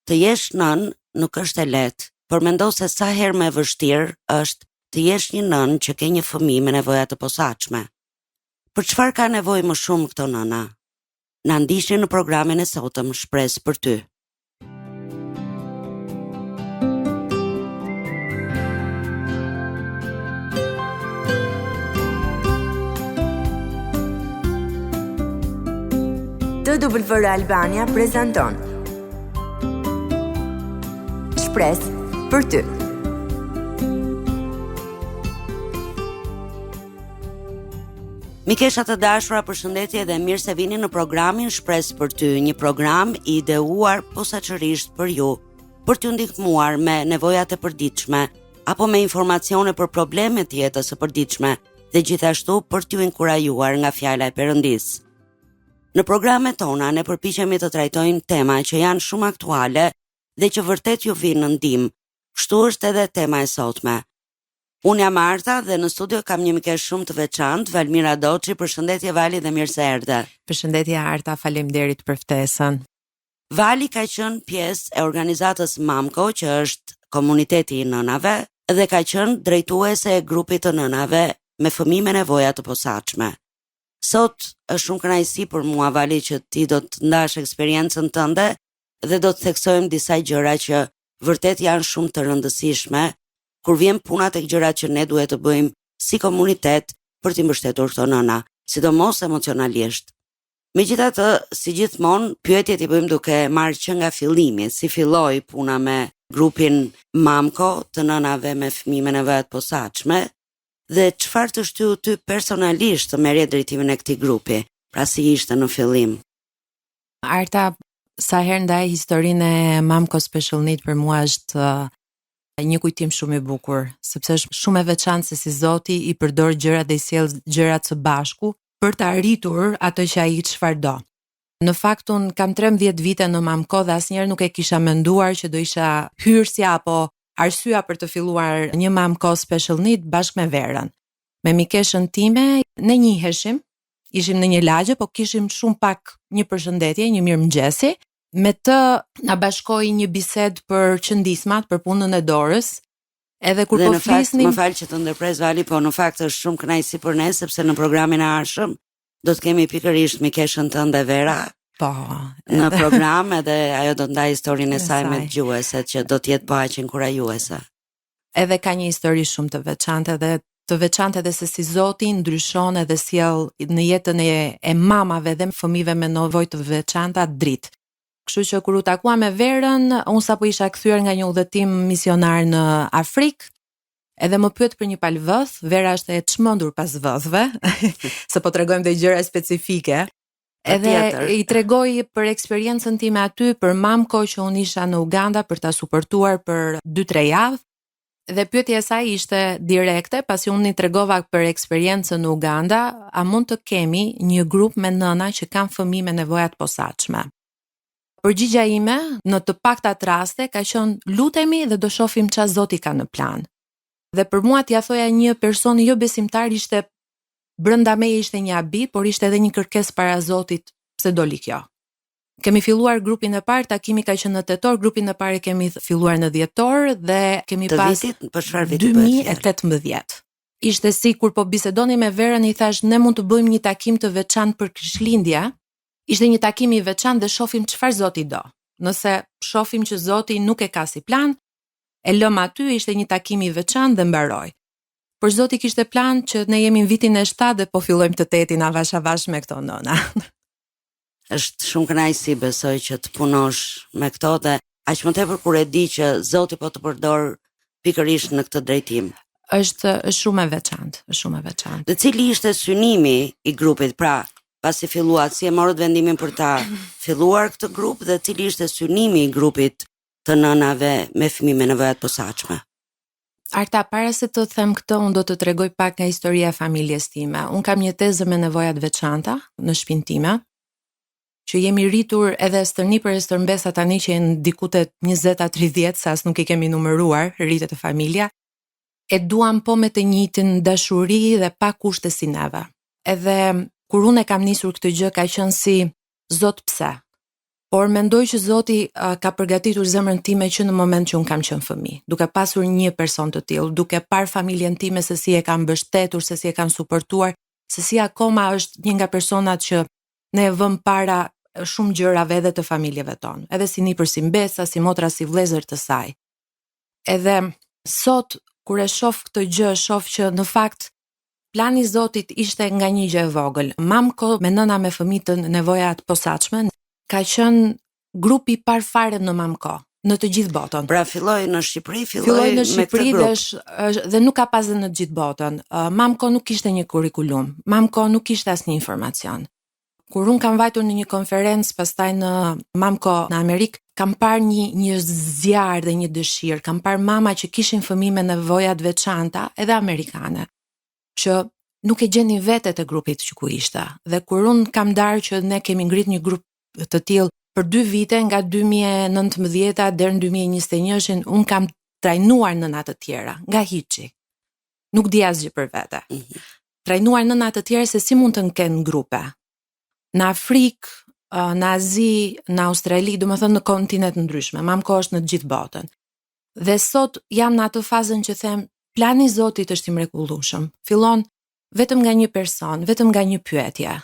Të jesh nënë nuk është e lehtë, por mendo se sa herë më e vështirë është të jesh një nënë që ke një fëmijë me nevoja të posaçme. Për çfarë kanë nevojë më shumë këto nëna? Na ndiqni në programin e sotëm Shpresë për ty. TWR Albania prezanton Shpresë për ty. Mikesha të dashura, përshëndetje dhe mirë se vini në programin Shpresë për ty, një program i ideuar posaçërisht për ju, për t'ju ndihmuar me nevojat e përditshme apo me informacione për problemet e jetës së përditshme dhe gjithashtu për t'ju inkurajuar nga fjala e Perëndisë. Në programet tona ne përpiqemi të trajtojmë tema që janë shumë aktuale dhe që vërtet ju vijnë në ndihmë. Kështu është edhe tema e sotme. Unë jam Arta dhe në studio kam një mikeshë shumë të veçantë, Valmira Doçi. Përshëndetje Vali dhe mirë se erdhe. Përshëndetje Arta, faleminderit për ftesën. Vali ka qenë pjesë e organizatës Mamko, që është komuniteti i nënave, dhe ka qenë drejtuese e grupit të nënave me fëmijë me nevoja të posaçme. Sot është shumë kënaqësi për mua Vali që ti do të ndash eksperiencën tënde dhe do të theksojmë disa gjëra që vërtet janë shumë të rëndësishme kur vjen puna tek gjërat që ne duhet të bëjmë si komunitet për t'i mbështetur këto nëna, sidomos emocionalisht. Megjithatë, si gjithmonë, pyetjet i bëjmë duke marrë që nga fillimi, si filloi puna me grupin Mamko të nënave me fëmijë me nevoja të posaçme dhe çfarë të shtyu ty personalisht të merrje drejtimin e këtij grupi, pra si ishte në fillim. Arta, sa herë ndaj historinë e Mamko Special Need për mua është uh, një kujtim shumë i bukur, sepse është shumë e veçantë se si Zoti i përdor gjërat dhe i sjell gjërat së bashku për të arritur atë që ai çfarë do. Në fakt unë kam 13 vite në Mamko dhe asnjëherë nuk e kisha menduar që do isha hyrësja apo arsyeja për të filluar një Mamko Special Need bashkë me Verën. Me mikeshën time ne njiheshim, ishim në një lagje, po kishim shumë pak një përshëndetje, një mirëmëngjesi. Me të na bashkoi një bisedë për qëndismat, për punën e dorës. Edhe kur dhe po në fakt, flisnim, më fal që të ndërpres Vali, po në fakt është shumë kënaqësi për ne sepse në programin e ardhshëm do të kemi pikërisht mikeshën tënde Vera po, në program edhe ajo do të ndajë historinë e E saj me saj. dëgjueset që do të jetë po aq inkurajuese. edhe ka një histori shumë të veçantë edhe të veçantë edhe se si Zoti ndryshon edhe sjell në jetën e, e mamave dhe fëmijëve me nevojë të veçanta dritë. Kështu që kur u takua me Verën, unë sapo isha kthyer nga një udhëtim misionar në Afrikë, edhe më pyet për një palë vëth, Vera është e çmendur pas vëthëve, se po tregojmë dhe gjëra specifike. Edhe Patjetër. i tregoj për eksperiencën time aty, për Mamko që unë isha në Uganda për ta suportuar për 2-3 javë. Dhe pyetja e saj ishte direkte, pasi unë i tregova për eksperiencën në Uganda, a mund të kemi një grup me nëna që kanë fëmijë me nevoja të posaçme? Përgjigja ime në të paktat raste ka qenë lutemi dhe do shohim ça Zoti ka në plan. Dhe për mua t'ia thoja një personi jo besimtar ishte brenda meje ishte një habi, por ishte edhe një kërkesë para Zotit pse doli kjo. Kemi filluar grupin e parë, takimi ka qenë në tetor, grupin e parë e kemi filluar në dhjetor dhe kemi Të pas vitit, për çfarë viti bëhet fjalë? 2018. Ishte si kur po bisedoni me Verën i thash ne mund të bëjmë një takim të veçantë për Krishtlindje. Ishte një takim i veçantë dhe shohim çfarë Zoti do. Nëse shohim që Zoti nuk e ka si plan, e lëm aty, ishte një takim i veçantë dhe mbaroi. Por Zoti kishte plan që ne jemi në vitin e 7 dhe po fillojmë të tetin avash avash me këto nëna. Është shumë kënaqësi besoj që të punosh me këto dhe aq më tepër kur e di që Zoti po të përdor pikërisht në këtë drejtim. Është është shumë e veçantë, është shumë e veçantë. Dhe cili ishte synimi i grupit, pra pasi filluat, si e morët vendimin për ta filluar këtë grup dhe cili ishte synimi i grupit të nënave me fëmijë me nevoja të posaçme? Arta, para se të them këtë, unë do të tregoj pak nga historia e familjes time. Unë kam një tezë me nevoja të veçanta në shtëpinë time, që jemi rritur edhe stërnipër e stërmbesa tani që janë diku te 20 a 30, sa as nuk i kemi numëruar, rritet e familja, e duam po me të njëjtin dashuri dhe pa kushte si neve. Edhe kur unë e kam nisur këtë gjë ka qenë si Zot pse? Por mendoj që Zoti uh, ka përgatitur zemrën time që në moment që unë kam qenë fëmijë, duke pasur një person të tillë, duke parë familjen time se si e kanë mbështetur, se si e kanë suportuar, se si akoma është një nga personat që ne e vëmë para shumë gjërave edhe të familjeve tonë, edhe si nipër si mbesa, si motra, si vëllezër të saj. Edhe sot kur e shoh këtë gjë, shoh që në fakt plani i Zotit ishte nga një gjë e vogël. Mamko me nëna me fëmijë të nevoja të posaçme ka qenë grupi i parë fare në Mamko në të gjithë botën. Pra filloi në Shqipëri, filloi, filloi në Shqipëri dhe është, është dhe nuk ka pas dhe në të gjithë botën. Uh, Mamko nuk kishte një kurrikulum. Mamko nuk kishte asnjë informacion. Kur unë kam vajtur në një konferencë pastaj në Mamko në Amerikë, kam parë një një zjarr dhe një dëshirë, kam parë mama që kishin fëmijë me nevoja të veçanta, edhe amerikane, që nuk e gjenin veten te grupit që ku ishte. Dhe kur unë kam ndarë që ne kemi ngrit një grup të tillë për dy vite nga 2019-a deri në 2021-shin, unë kam trajnuar nëna të tjera nga hiçi. Nuk di asgjë për vete. Mm -hmm. Trajnuar nëna të tjera se si mund të kenë grupe. Në Afrikë, në Azi, në Australi, domethënë në kontinente të ndryshme. Mamko është në të gjithë botën. Dhe sot jam në atë fazën që them, plani i Zotit është i mrekullueshëm. Fillon vetëm nga një person, vetëm nga një pyetje.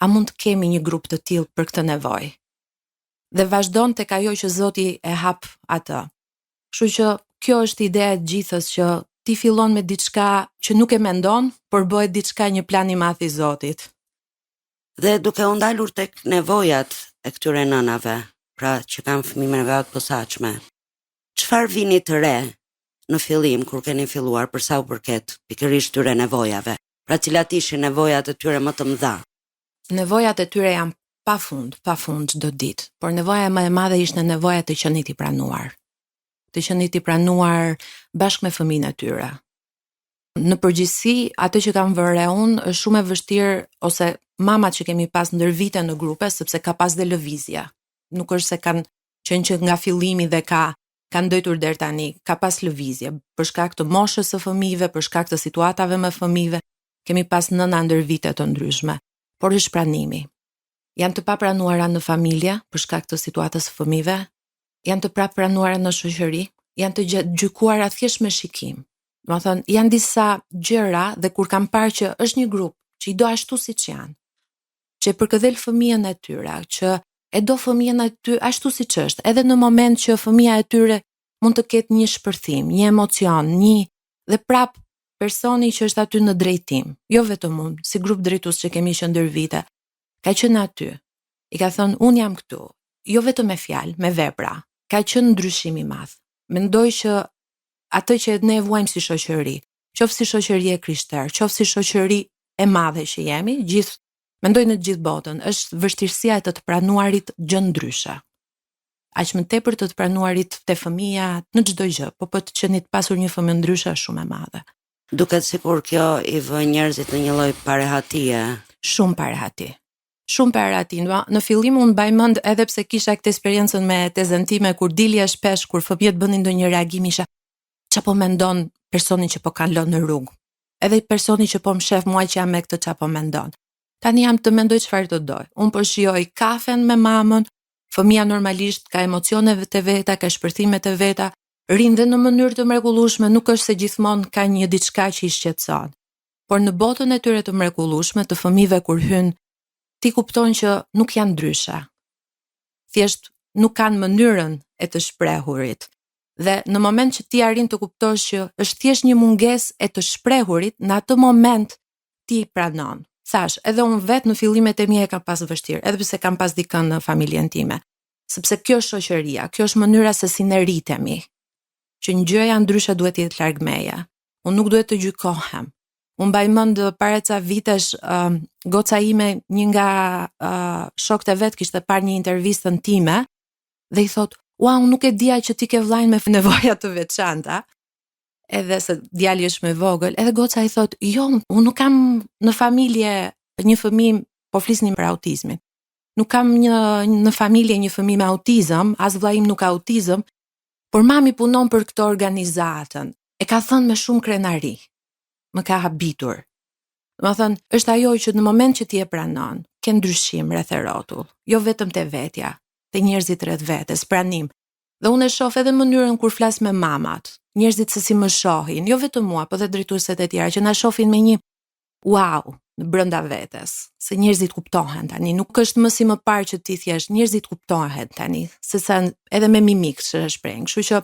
A mund të kemi një grup të tillë për këtë nevojë? Dhe vazhdon tek ajo që Zoti e hap atë. Kështu që kjo është ideja e gjithës që ti fillon me diçka që nuk e mendon, por bëhet diçka një plan i madh i Zotit. Dhe duke u ndalur tek nevojat e këtyre nënave, pra që kanë fëmijë me nevoja të posaçme. Çfarë vinit re në fillim kur keni filluar për sa u përket pikërisht këtyre nevojave? Pra cilat ishin nevojat e tyre më të mëdha? Nevojat e tyre janë pa fund, pa fund çdo ditë, por nevoja më e madhe ishte nevoja të qenit i pranuar. Të qenit i pranuar bashkë me fëmijën e tyre. Në përgjithësi, atë që kam vënë re unë është shumë e vështirë ose mamat që kemi pas ndër vite në grupe, sepse ka pas dhe lëvizje. Nuk është se kanë qenë që nga fillimi dhe ka kanë ndejtur deri tani, ka pas lëvizje për shkak të moshës së fëmijëve, për shkak të situatave me fëmijëve, kemi pas nëna ndër vite të ndryshme, por është pranimi. Janë të papranuara në familje për shkak të situatës së fëmijëve, janë të papranuara në shoqëri, janë të gjykuara thjesht me shikim. Domethënë, janë disa gjëra dhe kur kam parë që është një grup që i do ashtu siç janë, që e përkëdhel fëmijën e tyre, që e do fëmijën e tyre ashtu siç është, edhe në moment që fëmija e tyre mund të ketë një shpërthim, një emocion, një dhe prap personi që është aty në drejtim, jo vetëm unë, si grup drejtues që kemi qenë ndër vite, ka qenë aty. I ka thënë unë jam këtu, jo vetëm me fjalë, me vepra. Ka qenë ndryshim i madh. Mendoj që atë që ne e vuajmë si shoqëri, qoftë si shoqëri e krishterë, qoftë si shoqëri e madhe që jemi, gjithë mendoj në të gjithë botën, është vështirësia e të të pranuarit gjë ndryshe. Aq më tepër të të pranuarit te fëmija në çdo gjë, po po të qenit pasur një fëmijë ndryshe është shumë e madhe. Duket sikur kjo i vë njerëzit në një lloj parehatie. Shumë parehati. Shumë parehati. Në, në fillim unë mbaj mend edhe pse kisha këtë eksperiencën me tezen time kur dilja shpesh kur fëmijët bënin ndonjë reagim isha ça po mendon personi që po kalon në rrugë. Edhe personi që po më shef mua që jam me këtë ça po mendon. Tani jam të mendoj çfarë të doj. Unë po shijoj kafen me mamën, fëmija normalisht ka emocionet e veta, ka shpërthimet e veta, rrinë dhe në mënyrë të mrekullueshme, nuk është se gjithmonë ka një diçka që i shqetëson. Por në botën e tyre të mrekullueshme, të fëmijëve kur hyn, ti kupton që nuk janë ndryshe. Thjesht nuk kanë mënyrën e të shprehurit. Dhe në moment që ti arrin të kuptosh që është thjesht një mungesë e të shprehurit, në atë moment ti i pranon. Thash, edhe unë vetë në fillimet e mia e kam pas vështirë, edhe pse kam pas dikën në familjen time. Sepse kjo është shoqëria, kjo është mënyra se si ne rritemi. Që një gjëja ndryshe duhet të jetë larg meje. Unë nuk duhet të gjykohem. Unë mbaj mend para ca vitesh, uh, goca ime, një nga uh, shokët e vet kishte parë një intervistën time dhe i thot, "Ua, unë nuk e dija që ti ke vllain me nevoja të veçanta." Edhe se djali është më i vogël, edhe goca i thot, "Jo, unë nuk kam në familje një fëmijë, po flisnim për autizmin. Nuk kam një në familje një fëmijë me autizëm, as vllai im nuk ka autizëm, por mami punon për këtë organizatën. E ka thënë me shumë krenari. Më ka habitur. Domethënë, është ajo që në moment që ti e pranon, ke ndryshim rreth e rrotull, jo vetëm te vetja. te njerëzit rreth vetes, pranim. Dhe unë e shoh edhe mënyrën kur flas me mamat, njerëzit se si më shohin, jo vetëm mua, po dhe drejtueset e tjera që na shohin me një wow në brenda vetes, se njerëzit kuptohen tani, nuk është më si më parë që ti thjesht njerëzit kuptohen tani, se sa edhe me mimikë që e shprehin. Kështu që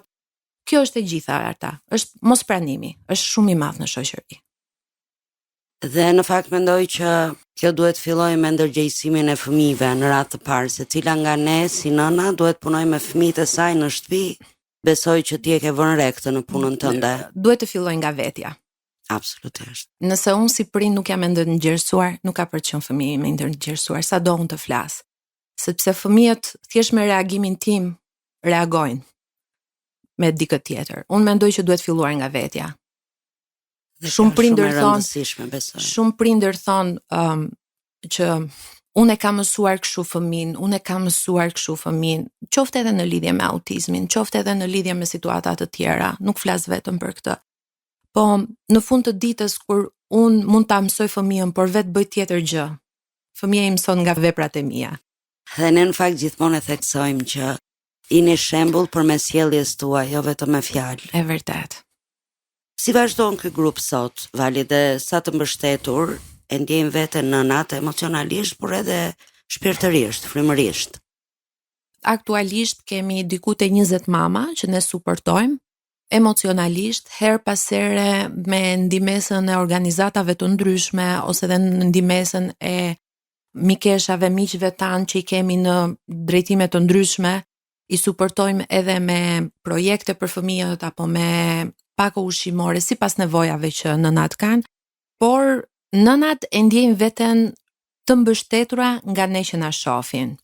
kjo është e gjitha Arta, është mospranimi, është shumë i madh në shoqëri. Dhe në fakt mendoj që kjo duhet të fillojë me ndërgjegjësimin e fëmijëve në radhë të parë, secila nga ne si nëna duhet të punojë me fëmijët e saj në shtëpi. Besoj që ti e ke vënë re këtë në punën tënde. Duhet të fillojë nga vetja. Absolutisht. Nëse unë si prind nuk jam e ndërgjegjësuar, nuk ka për të qenë fëmija im i ndërgjegjësuar, sado unë të flas. Sepse fëmijët thjesht me reagimin tim reagojnë me dikë tjetër. Unë mendoj që duhet filluar nga vetja. Dhe shumë prindër thonë, shumë prindër thonë um, që unë e kam mësuar kështu fëmin, unë e kam mësuar kështu fëmin, qoftë edhe në lidhje me autizmin, qoftë edhe në lidhje me situata të tjera, nuk flas vetëm për këtë. Po në fund të ditës kur unë mund ta mësoj fëmijën, por vetë bëj tjetër gjë. Fëmija i mëson nga veprat e mia. Dhe ne në fakt gjithmonë e theksojmë që jini shembull përmes sjelljes tuaj, jo vetëm me fjalë. E vërtetë. Si vazhdon ky grup sot, Vali, dhe sa të mbështetur e ndjejnë veten nënat emocionalisht, por edhe shpirtërisht, frymërisht? Aktualisht kemi diku te 20 mama që ne suportojmë emocionalisht herë pas here me ndihmesën e organizatave të ndryshme ose edhe në ndihmesën e mikeshave, miqve tanë që i kemi në drejtime të ndryshme, i suportojmë edhe me projekte për fëmijët apo me pako ushqimore sipas nevojave që nënat kanë, por nënat e ndjejnë veten të mbështetura nga ne që na shohin.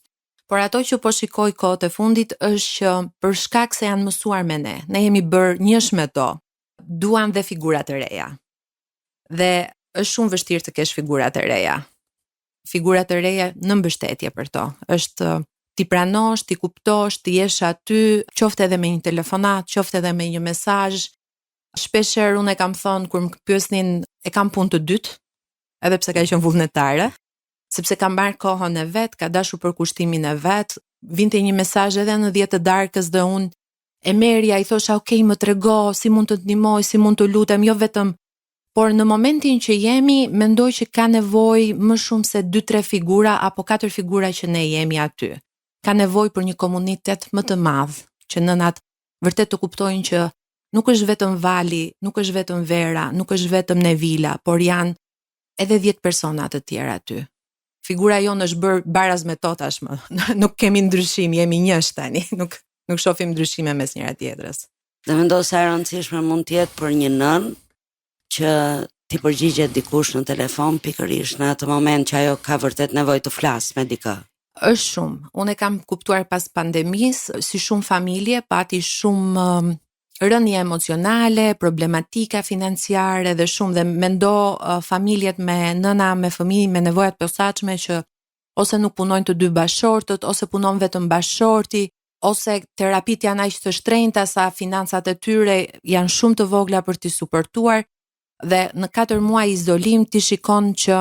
Por ato që po shikoj kohët e fundit është që për shkak se janë mësuar me ne, ne jemi bërë njësh me to, duan dhe figura të reja. Dhe është shumë vështirë të kesh figura të reja. Figura të reja në mbështetje për to. Është t'i pranosh, t'i kuptosh, të jesh aty, qoftë edhe me një telefonatë, qoftë edhe me një mesazh. Shpesh herë unë e kam thënë kur më pyesnin e kam punë të dytë, edhe pse ka qenë vullnetare, sepse ka marrë kohën e vet, ka dashur përkushtimin e vet, vinte një mesazh edhe në 10 të darkës dhe unë e merrja, i thosha, ok, më trego, si mund të të ndihmoj, si mund të lutem, jo vetëm por në momentin që jemi, mendoj që ka nevojë më shumë se 2-3 figura apo 4 figura që ne jemi aty. Ka nevojë për një komunitet më të madh, që nënat vërtet të kuptojnë që nuk është vetëm Vali, nuk është vetëm Vera, nuk është vetëm Nevila, por janë edhe 10 persona të tjerë aty. Figura jonë është bërë baraz me to tashmë. nuk kemi ndryshim, jemi njësh tani, nuk nuk shohim ndryshime mes njëra tjetrës. Dhe mendo sa e rëndësishme mund të jetë për një nënë që t'i përgjigjet dikush në telefon pikërisht në atë moment që ajo ka vërtet nevojë të flasë me dikë. Është shumë. Unë e kam kuptuar pas pandemisë, si shumë familje pati shumë um, rënie emocionale, problematika financiare dhe shumë dhe mendo uh, familjet me nëna me fëmijë me nevoja të posaçme që ose nuk punojnë të dy bashkëshortët, ose punon vetëm bashkëshorti, ose terapitë janë aq të shtrenjta sa financat e tyre janë shumë të vogla për t'i suportuar dhe në 4 muaj izolim ti shikon që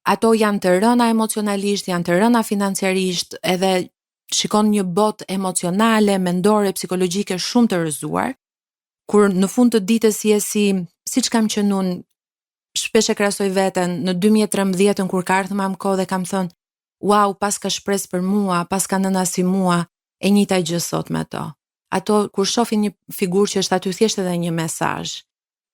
ato janë të rëna emocionalisht, janë të rëna financiarisht, edhe shikon një botë emocionale, mendore, psikologjike shumë të rrëzuar, kur në fund të ditës je si siç kam qenë unë shpesh e krahasoj veten në 2013-ën kur ka ardhur Mamko dhe kam thënë wow, paska shpresë për mua, paska nëna si mua, e njëjta gjë sot me to. Ato kur shohin një figurë që është aty thjesht edhe një mesazh,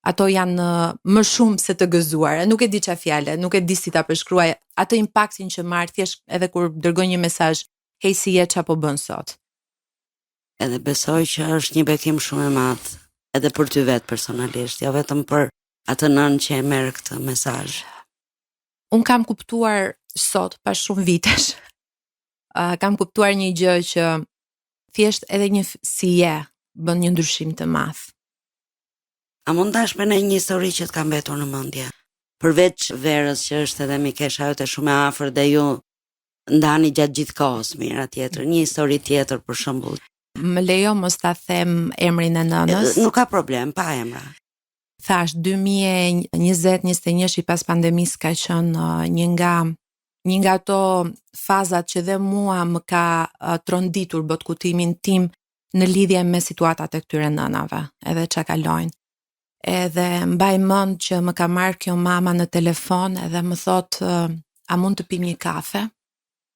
ato janë më shumë se të gëzuara. Nuk e di çfarë fjale, nuk e di si ta përshkruaj atë impaktin që marr thjesht edhe kur dërgoj një mesazh, hej si je ça po bën sot. Edhe besoj që është një bekim shumë i madh edhe për ty vetë personalisht, jo vetëm për atë nënë që e merr këtë mesazh. Unë kam kuptuar sot, pas shumë vitesh, uh, kam kuptuar një gjë që thjesht edhe një si je bën një ndryshim të madh. A mund të ndash me ne një histori që të ka mbetur në mendje? Përveç Verës që është edhe mikesha jote shumë e afërt dhe ju ndani gjatë gjithë kohës me njëra tjetrën, një histori tjetër për shembull. Më lejo mos ta them emrin e nënës. Nuk ka problem, pa emra. Thashë 2020-21 pas pandemisë ka qenë uh, një nga Një nga ato fazat që dhe mua më ka uh, tronditur botëkuptimin tim në lidhje me situatat e këtyre nënave, edhe ça kalojnë. Edhe mbaj mend që më ka marrë kjo mama në telefon edhe më thotë a mund të pim një kafe?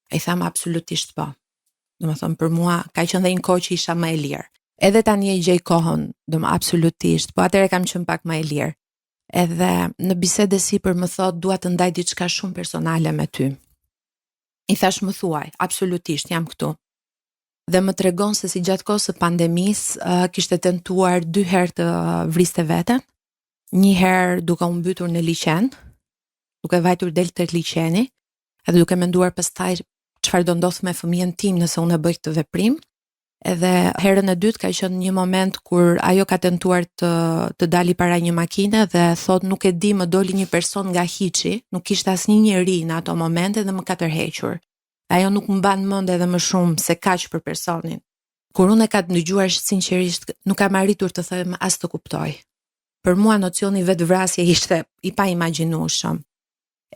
E i tham absolutisht po. Domethënë për mua ka qenë dhe një kohë që isha më e lirë. Edhe tani e gjej kohën, do më absolutisht, po atëherë kam qenë pak më e lirë. Edhe në bisedë e sipër më thotë dua të ndaj diçka shumë personale me ty. I thash më thuaj, absolutisht jam këtu. Dhe më tregon se si gjatë kohës së pandemisë uh, kishte tentuar dy herë të vriste veten. Një herë duke u mbytur në liqen, duke vajtur del te liqeni, edhe duke menduar pastaj çfarë do ndodhë me fëmijën tim nëse unë e bëj këtë veprim. Edhe herën e dytë ka qenë një moment kur ajo ka tentuar të të dali para një makine dhe thotë nuk e di më doli një person nga hiçi, nuk kishte asnjë njeri në ato momente dhe më ka tërhequr. Ajo nuk mban mend edhe më shumë se kaq për personin. Kur unë e kam dëgjuar sinqerisht, nuk kam arritur të them as të kuptoj. Për mua nocioni vetëvrasje ishte i paimagjinueshëm.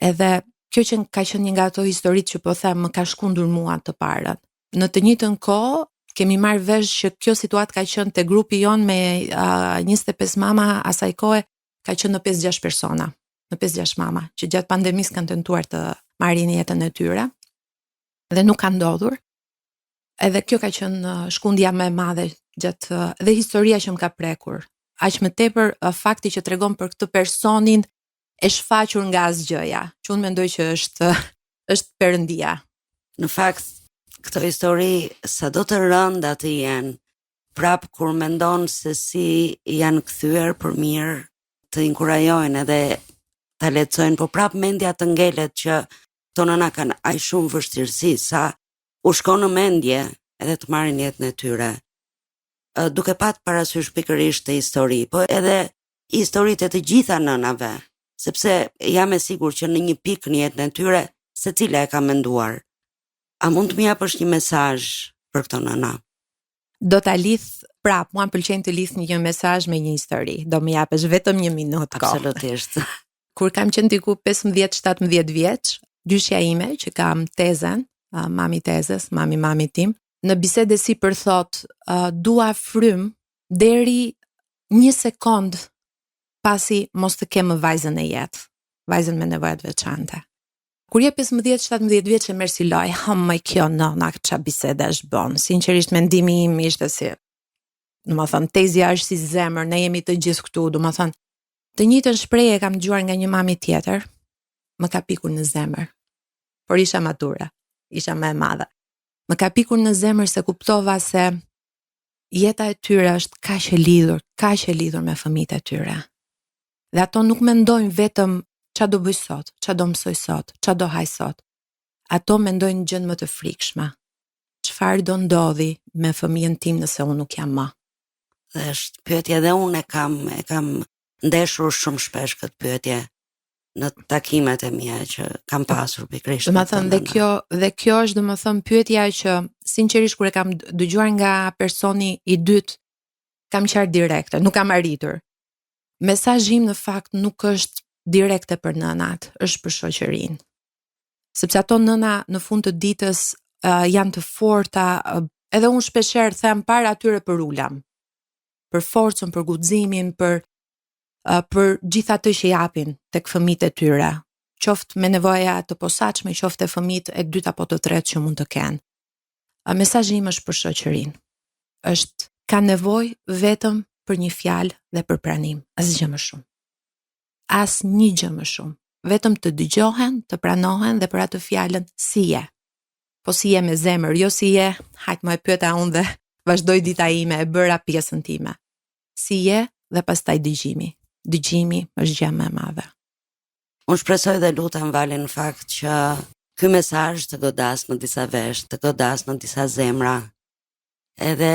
Edhe kjo që ka qenë një nga ato historitë që po them më ka shkundur mua të parën. Në të njëjtën kohë kemi marrë vesh që kjo situatë ka qenë te grupi jonë me uh, 25 mama asaj kohe ka qenë në 5-6 persona, në 5-6 mama që gjatë pandemisë kanë tentuar të marrin jetën e tyre dhe nuk ka ndodhur. Edhe kjo ka qenë shkundja më e madhe gjatë dhe historia që më ka prekur. Aq më tepër fakti që tregon për këtë personin e shfaqur nga asgjëja, që unë mendoj që është është perëndia. Në fakt, këto histori sado të rënda të jenë, prap kur mendon se si janë kthyer për mirë, të inkurajojnë edhe ta lehtësojnë, po prap mendja të ngelet që këto nëna kanë aq shumë vështirësi sa u shkon në mendje edhe të marrin jetën e tyre. Duke pat parasysh pikërisht këtë histori, po edhe historitë e të gjitha nënave, sepse jam e sigurt që në një pikë në jetën e tyre, secila e ka menduar. A mund të më japësh një mesazh për këto nëna? Do ta lidh prap, mua më pëlqen të lidh një mesazh me një histori. Do më japësh vetëm një minutë kohë. Absolutisht. Kur kam qenë diku 15-17 vjeç, gjyshja ime që kam tezen, mami tezes, mami mamit tim, në bisedë e sipër thotë, uh, dua frymë deri një sekond pasi mos të kem më vajzën në jetë, vajzën me nevoja të veçanta. Kur je 15-17 vjeç e merr si lojë, ha më kjo nëna ça bisedash bën. Sinqerisht mendimi im ishte si, domethënë tezja është si zemër, ne jemi të gjithë këtu, domethënë të njëjtën shprehje e kam dëgjuar nga një mami tjetër, më ka pikur në zemër. Por isha mature, isha më e madhe. Më ka pikur në zemër se kuptova se jeta e tyre është kaq e lidhur, kaq e lidhur me fëmijët e tyre. Dhe ato nuk mendojnë vetëm ça do bëj sot, ça do mësoj sot, ça do haj sot. Ato mendojnë gjënë më të frikshme. Çfarë do ndodhi me fëmijën tim nëse unë nuk jam më? Dhe është pyetje dhe unë e kam e kam ndeshur shumë shpesh këtë pyetje në takimet e mia që kam pasur pikërisht. Domethënë dhe kjo dhe kjo është domethënë pyetja që sinqerisht kur e kam dëgjuar nga personi i dytë kam qarë direkte, nuk kam arritur. Mesazhi im në fakt nuk është direkte për nënat, është për shoqërinë. Sepse ato nëna në fund të ditës uh, janë të forta, uh, edhe unë shpeshherë them para atyre përulem. Për forcën, për guximin, për për gjithë atë që japin tek fëmijët e tyre, qoftë me nevoja të posaçme, qoftë te fëmijët e dytë apo të tretë që mund të kenë. Mesazhi im është për shoqërinë. Është ka nevojë vetëm për një fjalë dhe për pranim, asgjë më shumë. Asnjë gjë më shumë. Vetëm të dëgjohen, të pranohen dhe për atë fjalën si je. Po si je me zemër, jo si je, hajt më e pyeta unë dhe vazhdoi dita ime, e bëra pjesën time. si je dhe pastaj dëgjimi. Dëgjimi është gjëja më e madhe. Unë shpresoj dhe lutem Vali në fakt që ky mesazh të godasë në disa vesh, të godasë në disa zemra, edhe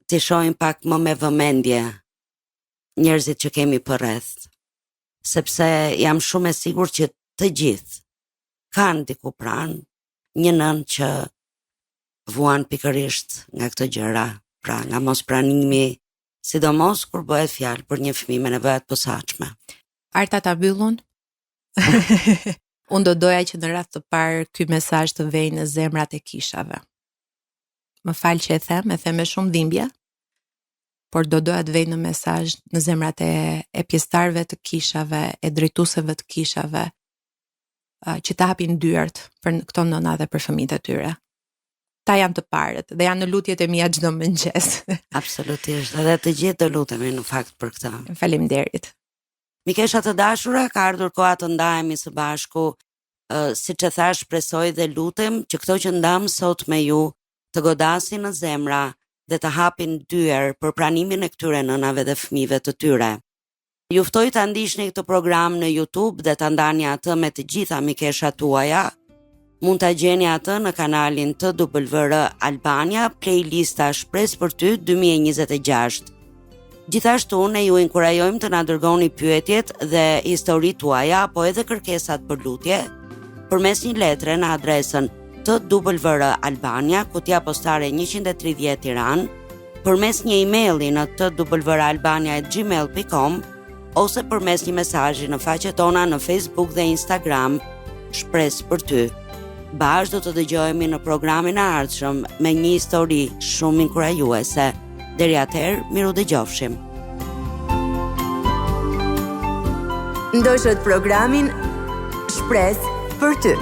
t'i shohim pak më me vëmendje njerëzit që kemi përreth, sepse jam shumë e sigurt që të gjithë kanë diku pranë një nënë që vuan pikërisht nga këto gjëra, pra nga mospranimi, sidomos kur bëhet fjalë për një fëmijë me nevoja të posaçme. Arta ta mbyll unë? Unë do doja që në radhë të parë ky mesazh të vejë në zemrat e kishave. Më fal që e them, e them me shumë dhimbje, por do doja të vejë në mesazh në zemrat e, e pjesëtarëve të kishave, e drejtuesve të kishave, që të hapin dyert për këto nëna dhe për fëmijët e tyre. Ta janë të parët dhe janë në lutjet e mia çdo mëngjes. Absolutisht, edhe të gjithë do lutemi në fakt për këtë. Faleminderit. Mikesha të dashura, ka ardhur koha të ndahemi së bashku. Uh, siç e thashë, shpresoj dhe lutem që këto që ndamë sot me ju të godasin në zemra dhe të hapin dyer për pranimin e këtyre nënave dhe fëmijëve të tyre. Ju ftoj ta ndiqni këtë program në YouTube dhe ta ndani atë me të gjitha mikeshat tuaja. Mund ta gjeni atë në kanalin TWR Albania, playlista Shpresë për ty 2026. Gjithashtu ne ju inkurajojmë të na dërgoni pyetjet dhe historitë tuaja apo edhe kërkesat për lutje përmes një letre në adresën TWR Albania, kutia postare 130 Tiranë, përmes një emaili në twralbania@gmail.com ose përmes një mesazhi në faqet tona në Facebook dhe Instagram. Shpresë për ty. Bashkë do të dëgjohemi në programin e ardhshëm me një histori shumë inkurajuese. Deri atëherë, mirudëgjofshim. Ndoqët programin Shpresë për ty.